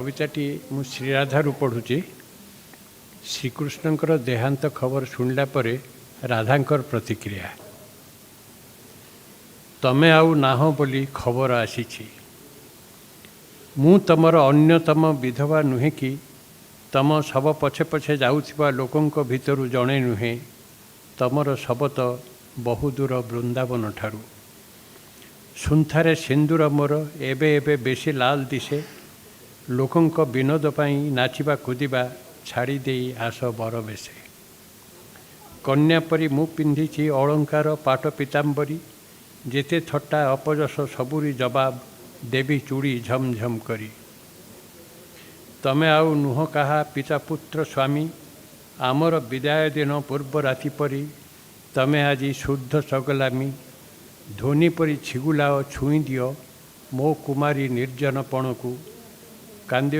କବିତାଟି ମୁଁ ଶ୍ରୀରାଧାରୁ ପଢ଼ୁଛି। ଶ୍ରୀକୃଷ୍ଣଙ୍କର ଦେହାନ୍ତ ଖବର ଶୁଣିଲା ପରେ ରାଧାଙ୍କର ପ୍ରତିକ୍ରିୟା। ତମେ ଆଉ ନାହଁ ବୋଲି ଖବର ଆସିଛି। ମୁଁ ତମର ଅନ୍ୟତମ ବିଧବା ନୁହେଁ କି ତମ ଶବ ପଛେ ପଛେ ଯାଉଥିବା ଲୋକଙ୍କ ଭିତରୁ ଜଣେ ନୁହେଁ। ତମର ଶବ ତ ବହୁଦୂର ବୃନ୍ଦାବନ ଠାରୁ। ସୁନ୍ଥାରେ ସିନ୍ଦୁର ମୋର ଏବେ ଏବେ ବେଶୀ ଲାଲ ଦିଶେ। ଲୋକଙ୍କ ବିନୋଦ ପାଇଁ ନାଚିବା କୁଦିବା ଛାଡ଼ି ଦେଇ ଆସ ବରବେଶେ। କନ୍ୟା ପରି ମୁଁ ପିନ୍ଧିଛି ଅଳଙ୍କାର ପାଟ ପୀତାମ୍ବରୀ। ଯେତେ ଥଟ୍ଟା ଅପଯଶ ସବୁରି ଜବାବ ଦେବି ଚୁଡ଼ି ଝମ୍ ଝମ୍ କରି। ତମେ ଆଉ ନୁହଁ କାହା ପିତା ପୁତ୍ର ସ୍ୱାମୀ। ଆମର ବିଦାୟ ଦିନ ପୂର୍ବ ରାତି ପରି ତମେ ଆଜି ଶୁଦ୍ଧ ଚଗଲାମି। ଧ୍ୱନି ପରି ଛିଗୁଲାଅ, ଛୁଇଁ ଦିଅ ମୋ କୁମାରୀ ନିର୍ଜନପଣକୁ। କାନ୍ଦି